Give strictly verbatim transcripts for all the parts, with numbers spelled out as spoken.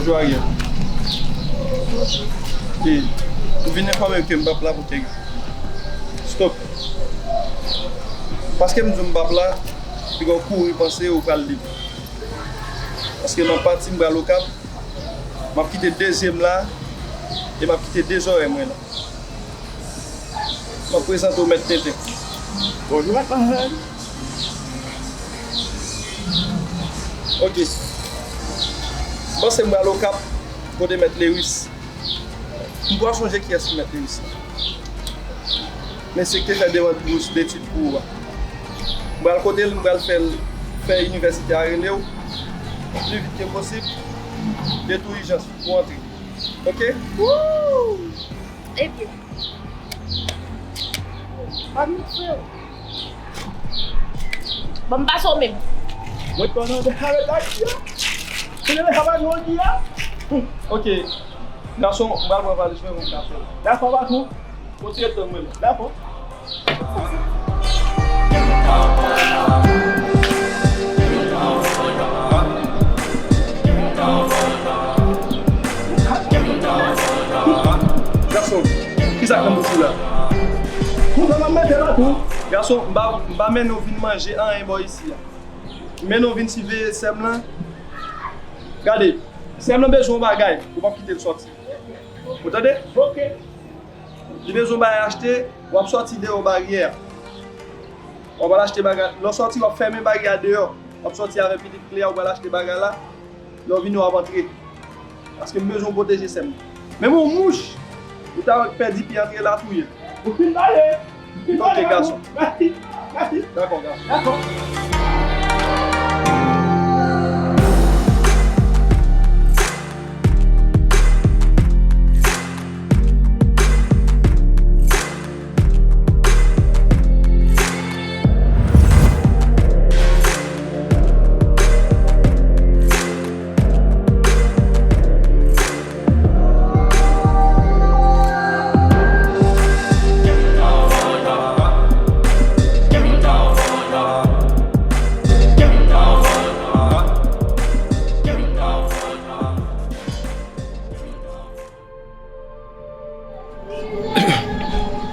Bonjou, Ariel. E, m vin enfòme w ke m p ap la pou kèk jou. Stop. Paske m di w m p ap la, piga w kouri panse ou pral lib. Paske m ap pati, m pral Okap, m ap kite de zye m la, e m ap kite de zòrèy mwen la. M ap prezante w Mèt Tenten. Bonjou, Mèt Manzè. Ok. M panse m pral Okap, kote Mèt Lewis. M pa sonje kiyès ki Mèt Lewis la. Men se ki te fè demann bous detid pou ou a. M pral kote l, m pral fè l, fè inivèsite a rele w pli vit ke posib. Detou ijans pou antre. Ok? Woo! Ebyen. Ban m frè. Ban m pase w menm. Mwen pandan de kare dati a. Se le kaba nou di a. Ok. Gason, m pral pran valiz mwen pou m ka fè. Dakò, patwon. Kontinye tann mwen la. Dakò. Gason, kisa k nan bouch ou la? Konsa m ap mete la tou. Gason, m pa, m pa mennen w vin manje anyen bò isi a. M mennen w vin siveye sè m lan. Gade, sè m lan bezwen yon bagay, ou p ap kite l sòti. Ou tande? Ok. Li bezwen bagay achte, w ap sòti deyò baryè a. W ap al achte bagay. Lè w sòti, w ap fèmen baryè a deyò. W ap sòti avèk pitit kle a, w pral achte bagay la. Lè w vini, w ap antre. Paske m bezwen w pwoteje sè m. Menm yon mouch, ou ta wè k pèdi pye antre la touye l. Ou fin pale. Ok, gason. Mèsi. Mèsi. Dakò, gason. Dakò.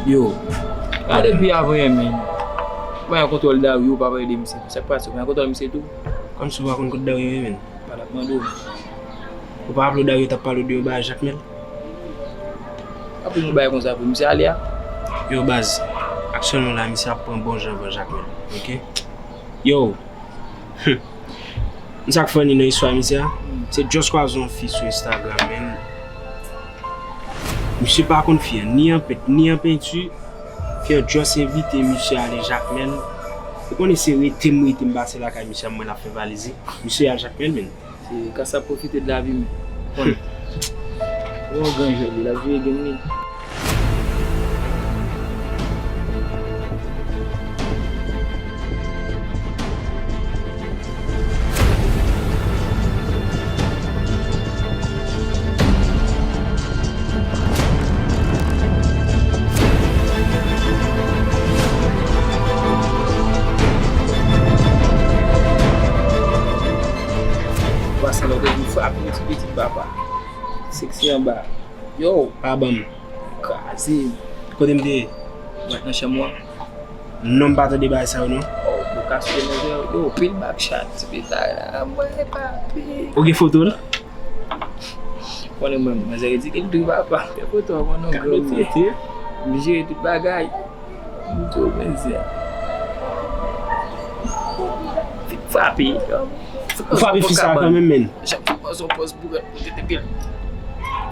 Yo, gade depi avan yè, men. Ou pa gen kontwòl Dario, ou pa pale de misye. Sa k pase, ou pa gen kontwòl misye tou? Kòmsi ou pa konn kot Dario ye, men. Pa t ap mande w. Ou pa raple w Dario t ap pale w de yon bagay Jakmèl? Apre yon bagay konsa pou misye ale a? Yo, baz, aktyèlman la, misye ap pran bon jan van Jakmèl, ok? Yo, hmm. Sa k funny nan istwa misye a, se just kwaze yon fi sou Instagram, men misye pa konn fi an, ni an pent, ni an penti, fi an just envite misye ale Jakmèl. Ou konnen se rete m rete m pase lakay misye a, m wè l ap fè valiz li. Misye al Jakmèl, men. Se kasa pwofite de lavi, men. Konn. Yon gran jwèt li, l ap jwe game li. Pase lòt jou frape yon ti pitit papa. Seksi anba. Yo, pa ban m. Kraze m. Kote m te ye? Mwen nan chanm ou a. Non, m pa tande bagay sa yo non. Oh, ou ka sou manje yo, pil bak chat ti pita la, mwen papi. Ou gen foto l? Konnen mwen, manzè ridikil tou papa. Fè foto a, mwen non granmoun. M jere tout bagay. M tou mezè. Frape. Ou frape fi sa kanmenm, men. Chak fwa pran son pòz bourèt pou tete pil.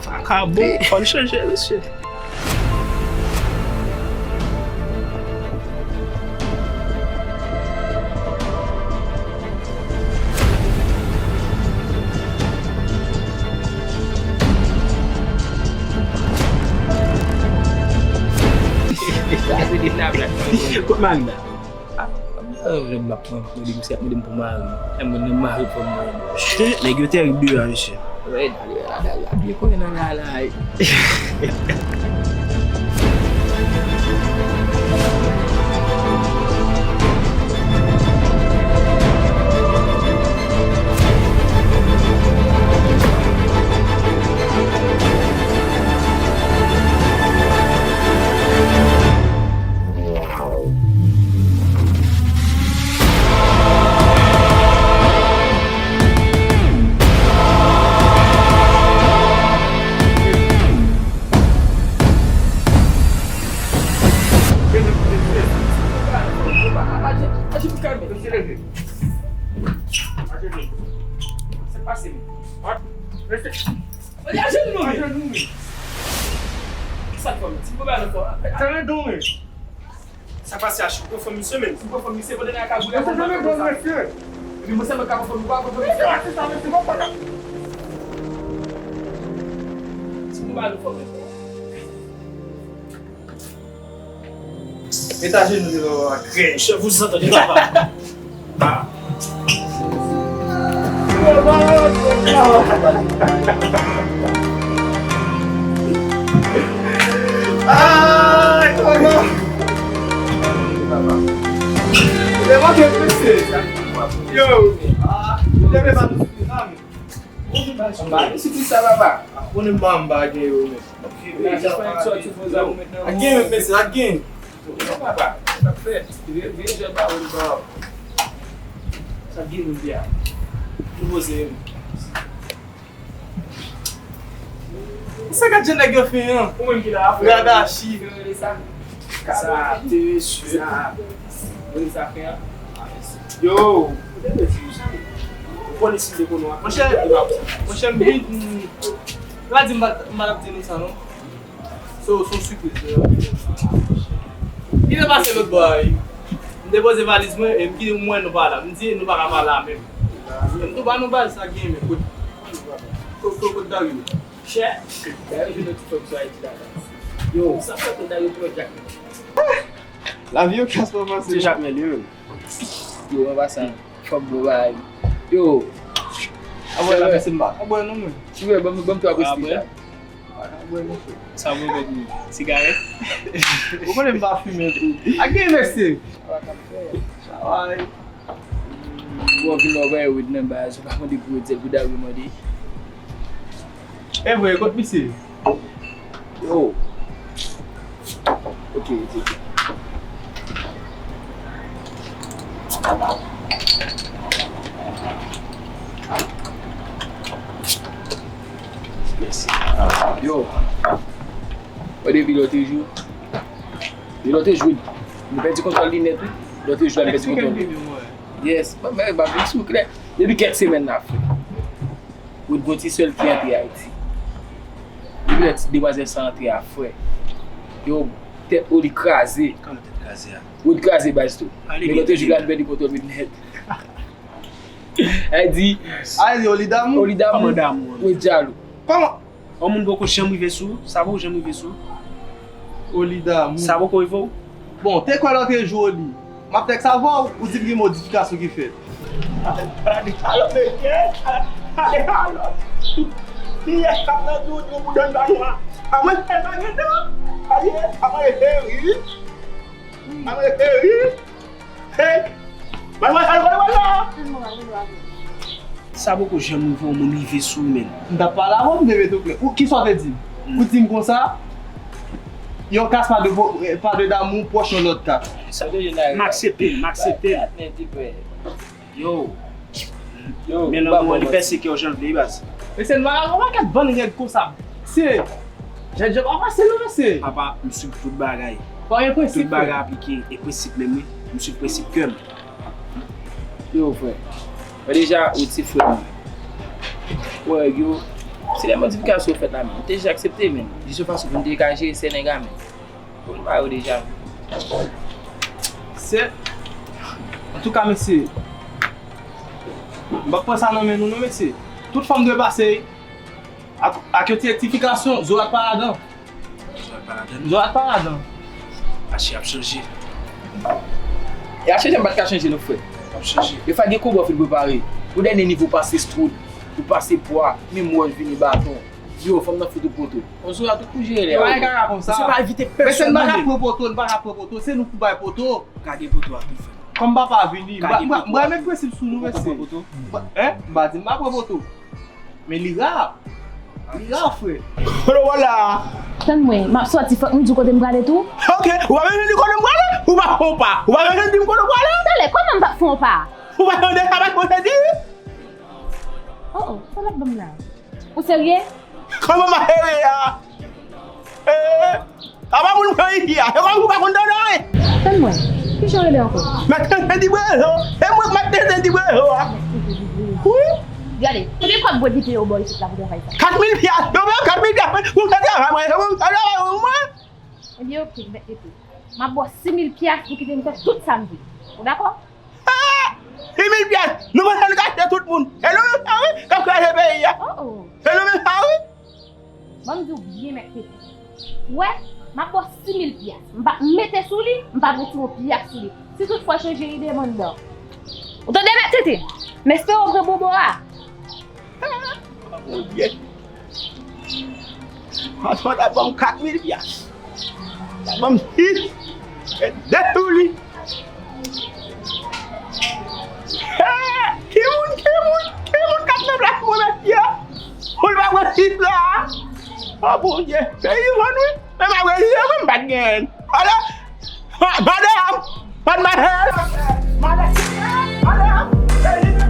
Vakabon, fò n chanje, mesye. Kot Marina? Ah, m ta renmen m ap mande misye ap mande m pou mari m. Lè m nan mari fò m mari m. Shit, nèg yo tèrib deyò a, mesye. Rèd, ale la, ale la, ale la, ale la. Kalme, mesye, leve. Ajenou. Sa k pase, men? Mesye. Mesye, ajenou, non, men. Ajenou, men. Sa k fè, men? Ti bouba nan fò. Sa nan don, men. Sa k pase a Chou? Pran fanm misye, men. Pran fanm misye, pandan nan kagoul la, mesye, nan don, mesye. Epi mwen sèlman ka pran fanm, ou pa pran fanm misye. Mesye, se sa, mesye, mwen pa ka. Ti bouba nan fò, men. Met ajenou devan papa. Chèf, ou santi papa. Ah. Ay, kòkò. Lè manke mesye. Yo. Ah, lè pa nou sou sa. Mba gen sipris sa, papa. Konnen mba, mba gen yo, men. Ak gen, men, mesye, ak gen. Non, papa, sa k fèt? Vye, vye jwèt ba ou, ba ou. Sa k gen moun di a? Nou poze, men. Sa gad jan nèg yo fin an. Ou menm ki la, frè. Radachi. Sa, te, sa. Ou sa fè an? Yo, ou te vle di m sa. Ou konnen si m te konnen w a. Monchè, monchè, m vin, m, m pa di m pa, m pa t ap di nou sa, non. So, se yon sipriz, yo. Ki te pase lòt bò a, wi? M depoze valiz mwen, e m kite m wè nou pa la. M di, nou pa ka pa la menm. M tou ba nou baz sa gen, men kot, kot, kot, kot Dario? Chè, Dario jwenn yon ti fanm sou Ayiti la. Yo, sa fè ke Dario pran Jack. Lavi yo klas pa pase. Se Jack Mel, yo. Yo, an pasan, fòk bon bagay. Yo. Abòne la, mesye, m pa. Abòne non, mwen. Si w vle, ban m, ban m twa prestij la. Abòne. Sa mwen mèt ni sigarèt. Ou konnen m pa fimen tou. Ak gen mesye. Travay. Ou anvi nan bay wid nan baz, ou pa mande pou wid, sèl pou Dario mande. E vre, kot misye? Yo. Ok, ok. Mèsi. Yo. Mwen depi lòt jou. Depi lòt jou, nou pèdi kontwòl li nèt, wi. Lòt jou, nou pèdi kontwòl li. Yes. Mwen, mwen, mwen, mwen, sou klè. Depi kèk semèn la, frè. Ou gon ti sèl ki antre Ayiti. Depi lè ti demwazèl sa antre a, frè. Yo, tèt Oli kraze. Kòman tèt kraze a? Oli kraze baz tou. Men lòt jou la, nou pèdi kontwòl li nèt. Ay di, ay di, Oli damou. Oli damou. Kòman damou? Ou jalou. Kòman? Yon moun poko janm rive sou ou, sa poko janm rive sou ou. Oli damou. Sa poko rive w? Bon, te kwè lòt jou, Oli. M ap tèks avè w, ou di m gen modifikasyon ki fèt. Ale, ale, ale, ale, ale. Piyès k ap nan dou, dou, boudan ba nou a. A mwen fè pa gen dan. Ale, a mwen fè ri. A mwen fè ri. Hey! Mwen, mwen, mwen, mwen, mwen, mwen. Sa poko janm rive yon moun rive sou ou, menn. M t ap pale avè w, m te mete w klè. Ou, kisa w te di m? Ou di m konsa, yon kas pa de vo-, pa de damou pwòch yon lòt kas. M aksepte l, m aksepte l. Yo. Yo, men lanmou an, li pèse kè w jan l vle, baz. Mesye, nou pa ka gon pakèt bann règ konsa. Se, jan, jan pa fasil, non, mesye. Papa, m swiv tout bagay. Pa gen prensip, frè. Tout bagay aplike, e prensip menm, wi. M swiv prensip kè m. Yo, frè. Mwen deja, ou ti frè m. Wè, yo, se de modifikasyon ou fèt la, men. M te deja aksepte, men. Jis yon fason pou m te ka jere sè nèg la, men. Pou m ba yo deja. Se, antouka, mesye, m p ap pran sa nan men nou, non, mesye. Tout fanm dwe pase, wi. Ak, ak yon ti rektifikasyon, Zorat pa ladan. Zorat pa ladan? Zorat pa ladan. Achi ap chanje. E a chanje, m pa t ka chanje non, frè. Ap chanje. Defwa gen konba w fin prepare. Pou dènye nivo, pase Stroud, pou pase pwa, menm wòch vini baton. Yo, fanm nan fout ou poto. Bon, Zorat ou pou jere lè a. Yo, pa gen kaka konsa. Mesye, pa envite pèsonn nan men. Mesye, n pa ka pran poto, n pa ka pran poto. Se nou pou bay poto. Ka gen poto a tou, frè. Kòm papa vini, m pa, m pa, m pa met prensip sou nou, mesye. Ou poko pran poto? M pa, hein? M pa di m pa pran poto. Men li ra. Li ra, frè. Kote w pral la? Tann mwen, m ap sòti, fòk m di w kote m prale tou. Ok, ou pa bezwen di kote m prale? Ou pa fè yon pa. Ou pa bezwen di m kote w prale? Talè, kòman m p ap fè yon pa? Ou pa tande sa m ap di? Oh, oh, sa l ap ban m la? Ou serye? Kòman m ap serye a? Eh, apa moun pran isi a? Se kòmsi ou pa konn tande anyen. Tann mwen. Ki jan w rele ankò? Mèt Tenten Dibrezo. E mwen k Mèt Tenten Dibrezo a. Wi. Gade, konbyen kòb bwè dite yo ba w isit la pou travay sa? Kat mil pyas. Yo ba m kat mil pyas pou m fè travay mwen. Se pou m fè travay mwen. Ebyen, oke, Mèt Tenten. M ap ba w sis mil pyas pou kite m fè tout sa m vle. Ou dakò? Ah! Sis mil pyas. Nou panse nou ka achte tout moun. Se nou menm sa, wi, k ap kraze peyi a. Oh, oh. Se nou menm sa, wi. Ban m di w byen, Mèt Tenten. Ou wè, m ap ba w sis mil pyas. M p ap mete sou li, m p ap retire yon pyas sou li. Si toutfwa w chanje ide, m anndan. Ou tande, Mèt Tenten? M espere w pran bonbon a. Ah, Bondye. Patwon ta ban m kat mil pyas. Ta ban m sis. E de sou li. Hey, timoun, timoun, timoun k ap nan plas mwen, mesye. Moun pa pran sis la. Oh, Bondye, peyi vann, wi. Men malgre li, mwen, m pa t genyen. Ala, madanm, madanm, madanm, madanm, peyi vann.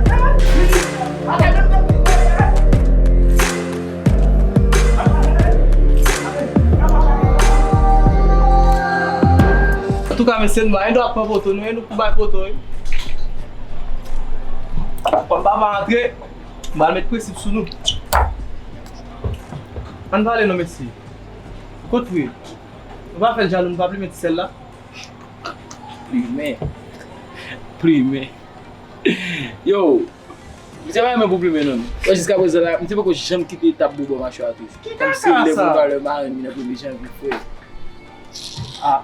Antouka, mesye, nou pa gen dwa pran poto, nou, e nou pou bay poto, wi. Kòm papa antre, m pral met prensip sou nou. Ann pale non, mesye. Kot wi? Nou pa fè l jalou, nou pa plimen ti sèl la. Plimen. Plimen. Yo, misye pa renmen pou plimen non. Mwen jiskaprezan la, misye poko janm kite tab bò mache a toujou. Kòmsi lè pou valè marenn li nan premye janvye, frè. Ah.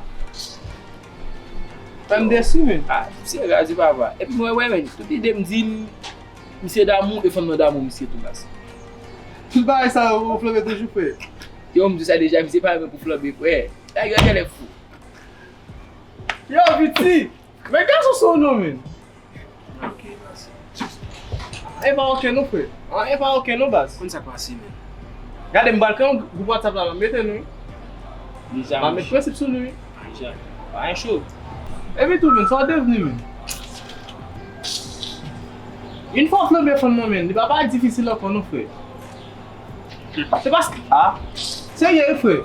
Fè m desi, men. Ah, misye raze papa. Epi mwen wè, men, tout ide m di m, misye damou, e fanm nan damou misye tou, baz. Tout bagay sa yo, ou flanbe toujou, frè. Yo, m di sa deja, misye pa renmen pou flanbe, frè. Nèg yo genlè fou. Yo, piti! Men gason sa w non, men. Ok, baz. E pa okenn non, frè. An, e pa okenn non, baz. Konn sa k pase, men. Gade, m pral kreye yon gwoup WhatsApp la, m ap mete nou. Deja, m ap met prensip sou nou, wi. Deja. Pa gen cho. Epi tou, men, sa w devni, men. Yon fwa w flanbe fanm nan, men, li pa, pa difisil ankò, non, frè. Se paske, ah, serye, wi, frè.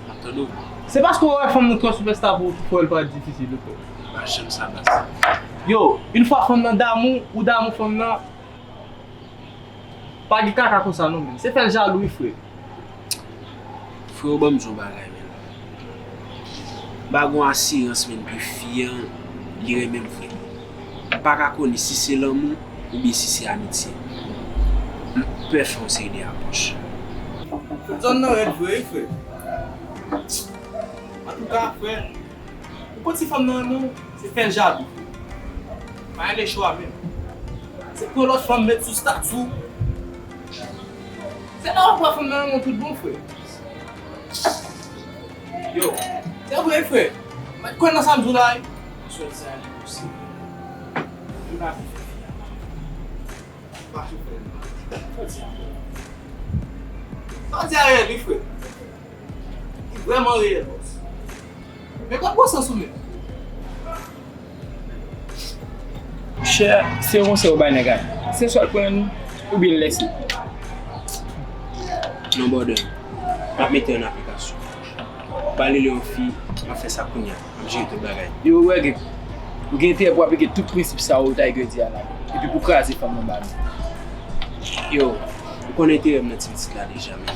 M ap tande w. Se paske w wè fanm nan twò sipèsta pou ou ki fè l parèt difisil, wi, frè. Pa janm sa, baz. Yo, yon fwa fanm nan damou, ou damou fanm nan, pa gen kaka konsa non, men. Se fè l jalou, wi, frè. Frè, ban m di w yon bagay, men. M pa gen asirans, men, ke fi an, li renmen m vre. M pa ka konnen si se lanmou oubyen si se amitye. M pè fè yon seri de apwòch. Zòn nan rèd vre, wi, frè. Antouka, frè, ou konn si fanm nan renmen w, se fè l jalou, frè. Pa gen lechwa menm. Se pran lòt fanm met sou stati w. Se la w ap wè fanm nan renmen w tout bon, frè. Yo, se vre, frè. Mèt kwè nan sa m di w la, wi. Sòt sa li posib. Li pa vle fè fi a mal. Li pa vle fè l mal. Sa w di a reyèl. Sa w di a reyèl, wi, frè. Li vrèman reyèl, bòs. Men pa bon sans ou menm. Chè, se yon konsèy ou bay nèg la. Se swa l pran nou, oubyen l lèse. Non, brother. M ap mete an aplikasyon. M pral rele yon fi, m ap fè sa kounye a. M ap jere tout bagay. Yo, Reggae, ou gen enterè pou w aplike tout prensip sa yo Tiger di a la. Epi pou kraze fanm nan ba nou. Yo, ou konn enterè m nan ti pitit la deja, men.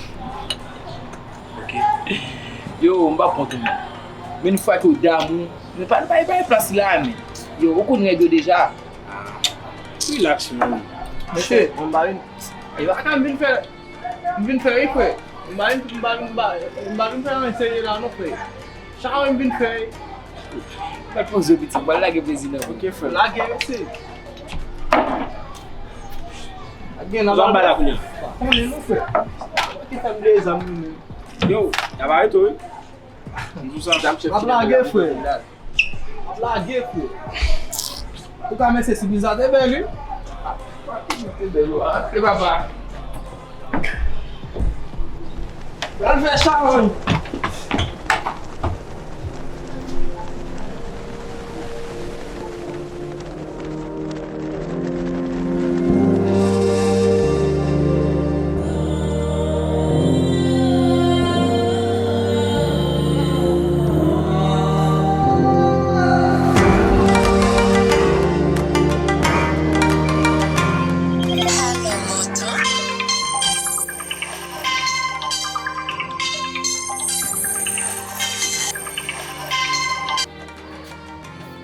Ok. Yo, m pa kont ou, men. Men yon fwa ke w damou, men pa, pa, pa plas la, men. Yo, ou konn règ yo deja. Ah, relax, man. Mesye, m pa vin, e pa ka m vin fè, m vin fè wi, frè. M pa vin, m pa vin, m pa, m pa vin fè anyen serye la, non, frè. Chak an m vin fè. Mèt poze w, piti, m pral lage plezi nan men w. Ok, frè. Lage, mesye. Lage, n ap bay la kounye a. Pa konnen, non, frè. Ki fè m de zam, nou menm. Yo, y ap arete w, wi. M di w sa. M ap lage, frè. M ap lage, frè. Ou ka mèsi si bizat e bèl, wi. Te bèl, wi. E papa. Pral fè chawony.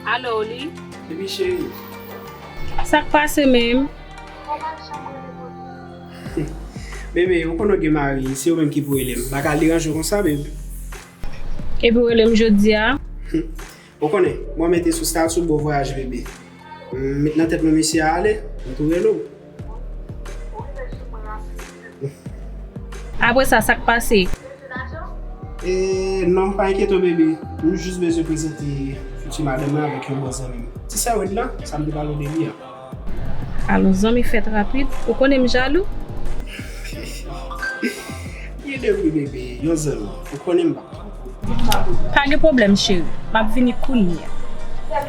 Alo, Oli. Baby cheri. Sa k pase menm? Bebe, ou konnen w gen mari, se ou menm ki pou rele m. M pa ka deranje w konsa, bebe. Epi w rele m jodi a? Ou konnen, mwen mete sou stati w bon vwayaj, bebe. M met nan tèt mwen misye a ale, m tou rele w. Apre sa, sa k pase? E, non, pa enkyete w, bebe. M jis bezwen prezante fiti madanm nan avèk yon bon zanmi m. Ti sè Wed la, sa m te pale w de li a. Alò, zanmi fèt rapid, ou konnen m jalou? Ki de wi, bebe, yon zanmi. Ou konnen m pa. Pa gen pwoblèm, cheri. M ap vini kounye a.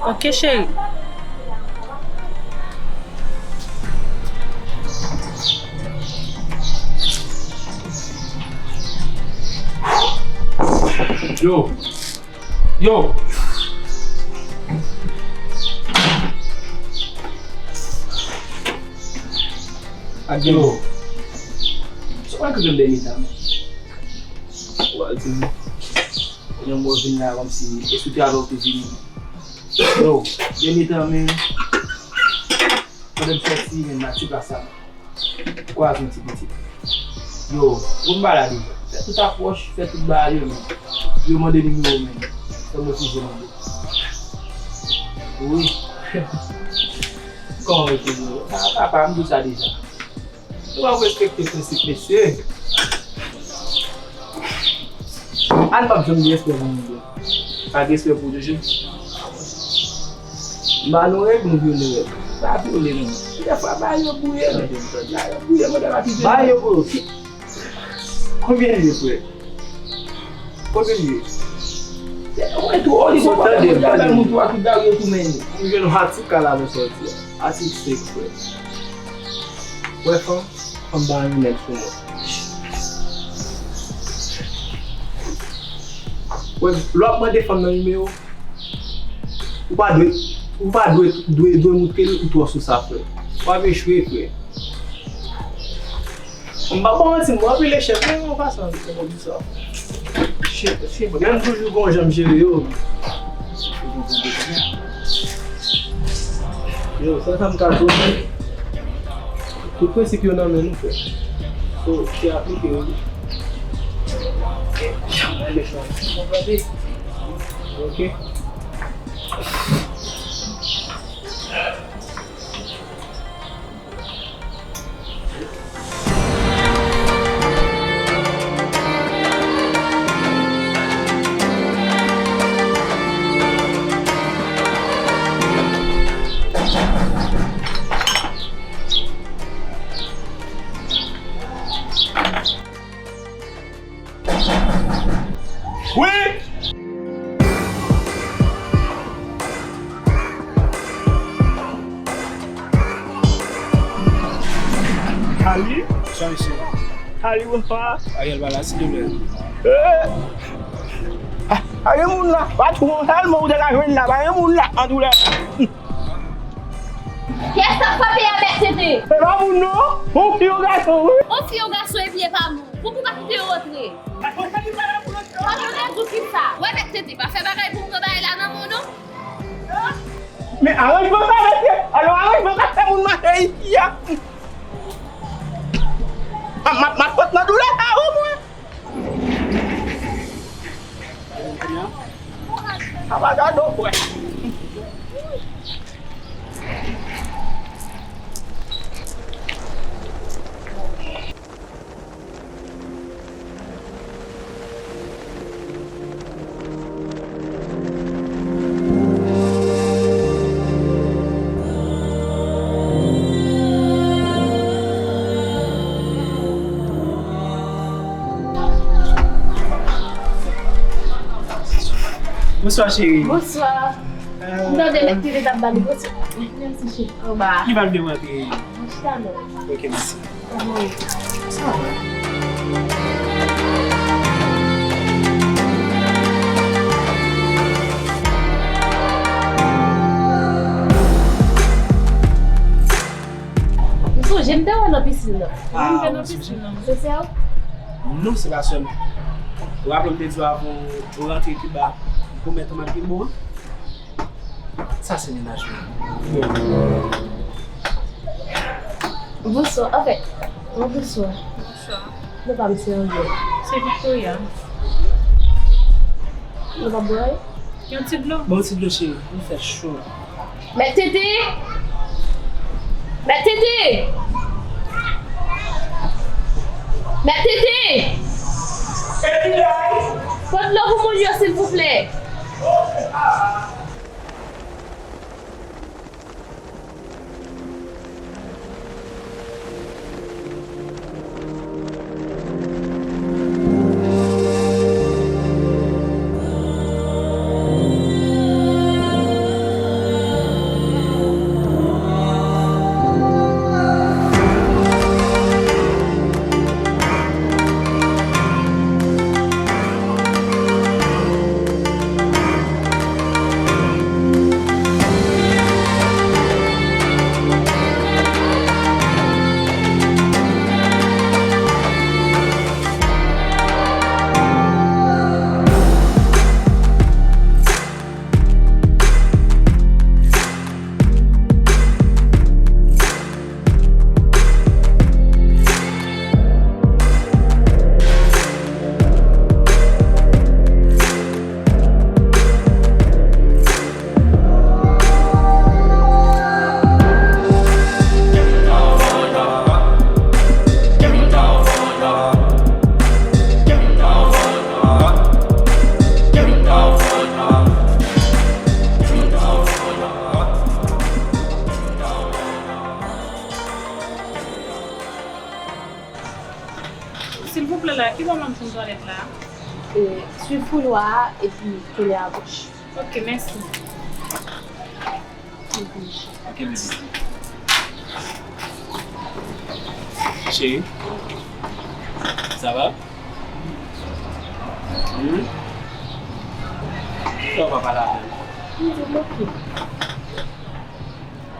Oke, cheri. Yo. Yo. Yo. Sa w pral kriye m dènye tan? Ou pral di m. Kounye a mwen vin la kòmsi e sou travay ou te vini. Yo, dènye tan, men, pandan m sòti, men, m a ti plas la, m kwaze yon ti pitit. Yo, bon, m pa la deja. Fè tout apwòch, fè tout bagay yo, men. Yo mande nimewo, men. Fè mwen ti je mande. Wi. Kòman mete nimewo? Ah, papa, m di w sa deja. Nou pa respekte prensip, mesye. Ann p ap janm gen respè pou moun, bro. Pa gen respè pou toujou. M ba nou règ, nou vyole règ. Pa vyole, non. Dèfwa, ba yo bouye, men. Ba yo bouye, mwen, dèfwa, pi vyole. Ba yo, bro. Konbyen l ye, frè? Konbyen l ye? Mwen tou, o, li bon, tande, tande. Moun tou a tout dayè tou, men. M jwenn yon atik ka la nan sòti a. Atik senk, frè. Wè, fanm. Fanm pa renmen nèg sou mwen. Wè, lè w ap mande fanm nan nimewo, ou pa dwe, ou pa dwe, dwe, dwe moutre l ou twò sou sa, frè. W ap echwe, frè. M pa ba w manti, m pran anpil echèk, men yon fason, se konn di sa. Shit, shit, men m toujou gon jan m jere yo. Yo, sa, sa m ka di w, tout prensip yo nan men nou, frè. So, se aplike yo. Mwen mechan. Ou konprann? Ok. Wi! Ali? Sa misye? Ali, bonfwa. Ariel pa la, silvouplè. Eh! Ah, pa gen moun la. Pa twò tèlman ou te ka jwenn la. Pa gen moun la, antoulè. Kiyès k ap frape a, Mèt Tete? Se pa moun non. On fi, on gason, wi. On fi, on gason, epi e pa moun. Poukò w pa kite yo rantre? Pa gen rezon ki sa. Wè, Mèt Tete, pa fè bagay pou m pran bagay la nan men w non. Men aranjman pa mèt, alò aranjman pa fè moun mache isi a. M ap, m ap, m ap pot nan doulè sa wi mwen. Sa pa gade w, frè. Bonswa, cheri. Bonswa. Euh, m tande Mèt Tete t ap ba li bonswa. Mèsi, cheri. Anba. Li pa vle rantre. Mwen chita non. Ok, mèsi. Sa va. Ou sonje m te wè nan pisin nan. Ah, ou sonje? Se sè w? Non, se pa sè m. Ou raple m te di w avan ou rantre Kiba, ou pwomèt ou m ap vin bon an? Sa se mennaj mwen. Bonswa, anfèt, mwen bonswa. Bonswa. Non pa m se André. Se Victoria. Nou pa bwè? Yon ti dlo. Bon, ti dlo, cheri. Nou fè cho. Mèt Tete! Mèt Tete! Mèt Tete! Pot dlo pou moun yo, silvouplè! Silvouplè la, ki bò m ap jwenn twalèt la? E, swiv koulwa a epi tounen agoch. Ok, mèsi. Ok, bebe. Chérie, ça va? Hmm? Poukisa w pa pale avè m? M di m ok.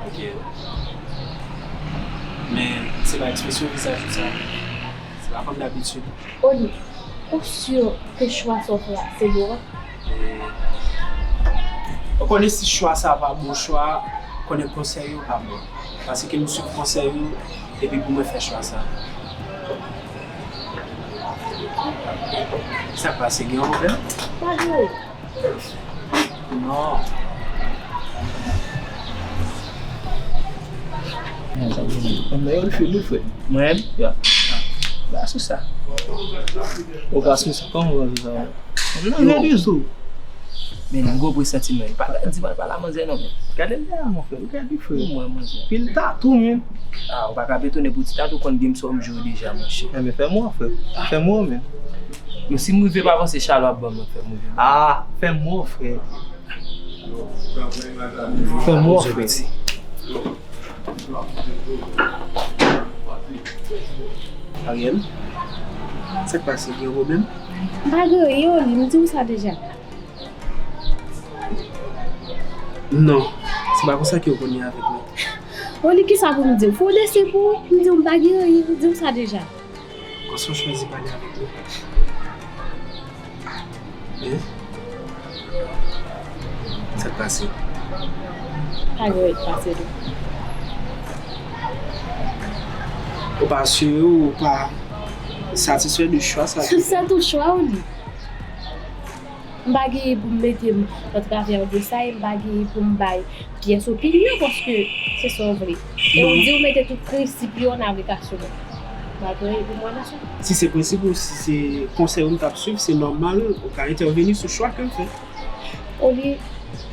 Ok. Men se pa ekspresyon vizaj ou sa. Se pa kòm dabitid. Oli, ou si ke chwa sa w fè a, se bon an? E, ou konnen si chwa sa a pa bon chwa, konnen konsèy yo pa bon. Paske m swiv konsèy ou, epi pou mwen fè chwa sa. Sa k pase, gen yon pwoblèm? Pa gen. Non. Mwen yo l fè nou frè. Mwen menm? Ya. Ba sou sa. Ou ka sou sa, kòman ou ka sou sa? Mwen nan rèd izo. Men m gwo presantiman. Pa di mal pale a manzè non, men. Gade l la, mon frè. Gade frè. Mwen, manzè. Pil tatou, men. Ah, ou pa ka petone pou ti tatou, konn gen m sa w m jwe deja, monchè. Enben, fè mwen, frè. Fè mwen, men. Men si m rive pa panse chalò ap ban mwen, fè m rive. Ah, fè mwen, frè. Fè mwen, frè. Ariel, sa k pase? Gen yon pwoblèm? M pa gen anyen, Oli, m di w sa deja. Non, se pa konsa ke w konn ye avèk mwen. Oli, kisa pou m di w? Fò w lese pou w, m di w m pa gen anyen, m di w sa deja. Konsa w chwazi pale avèk mwen? Hein? Sa k pase? Pa gen anyen k pase non. Ou pa si, ou pa satisfè de chwa sa? Se tou chwa w li. M pa genyen pou m mete m an travè de sa e m pa genyen pou m bay pyès opinyon paske se sa w vle. E w di w mete tout prensip yo an aplikasyon. M pa genyen pou m wè nan sa. Si se prensip ou, si se konsèy ou m t ap swiv, se nòmal ou ka entèveni sou chwa ke m fè. Olye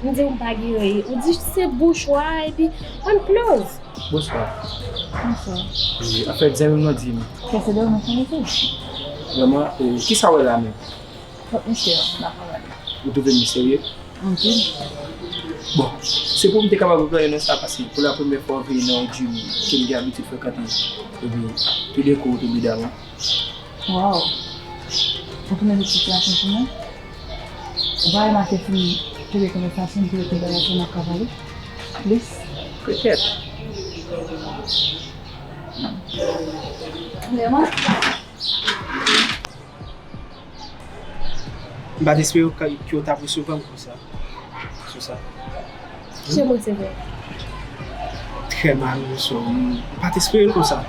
m di w m pa genyen, ou di se bon chwa epi ann close. Bonswa. Bonswa. E, anfèt, zanmi m nan di m. Kè se dèyè w nan fè mesye. Vrèman, e, kisa w wè la menm? Fòk misye la pa pale. Ou twouve m li serye? Anpil. Bon, se pou m te kapab replanye nan sa, paske pou la premyè fwa w vini nan yon gym ke m gen abitid frekante, epi toudenkou ou tonbe damou. Waw! Ou tounen tout sitiyasyon pou mwen? Ou pa remake si m te gen konvèsasyon, m te gen konvèsasyon n ap ka pale plis? Petèt. Vrèman? M pa t espere ke, ke w t ap resevwa m konsa, sou sa. Kijan m resevwa? Trè mal, mesye. M pa t espere l konsa.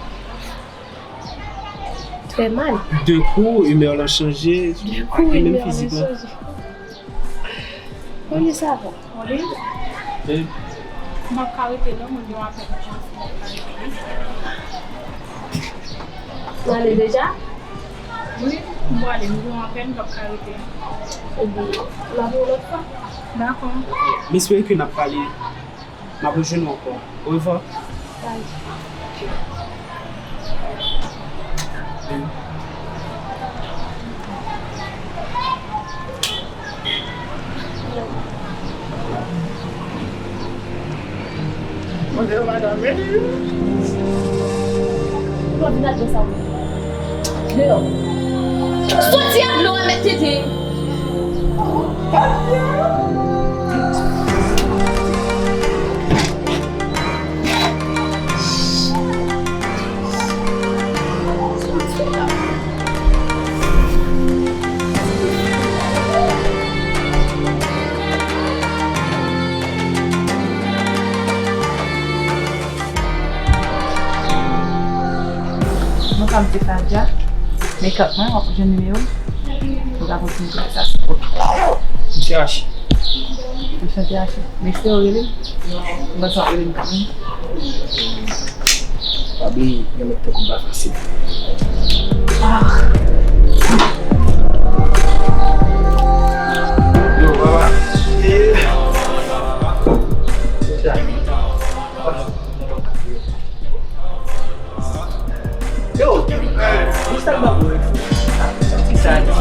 Trè mal. De kou, imè w lan chanje. De kou, imè w lan chanje. Kounye sa va. Oli? M p ap ka rete non, mwen gen yon apèl ijans, m p ap ka rete. Ou ale deja? Wi, m prale, m gen yon apèl, m p ap ka rete. Ebyen, m ap yon lòt fwa. Dakò. M espere ke n ap pale. M ap rejwenn ou ankò. Orevwa. Bye. Mwen deyò, madanm, men. Ou pa vin ak sa, wi. Deyò. Soti ak dlo a, mèt tete. Mwen pa m se Fadja. Makeup mwen, w ap jwenn nimewo m. Ou ka kontinye konvèsasyon. Ok. Misye Achi. Anchante Achi. Mesye, ou rele m? Ou panse w ap rele m kanmenm? Pa bliye, yon nèg tankou m pa fasil. Ah. Yo, papa. Yeah. Yo, eh, Gustave Babou, santi sa di.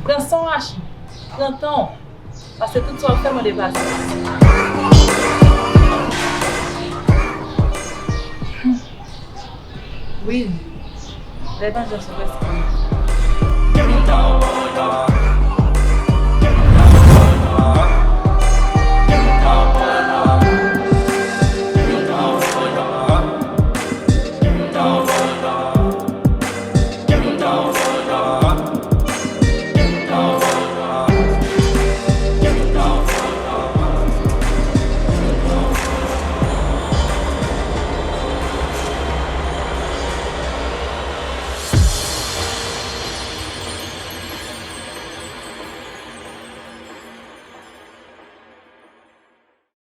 Pran san w, Achi. Pran tan w. Paske tout sa w ap fè mande pasyans. Wi. Lè vanjans ou prèske.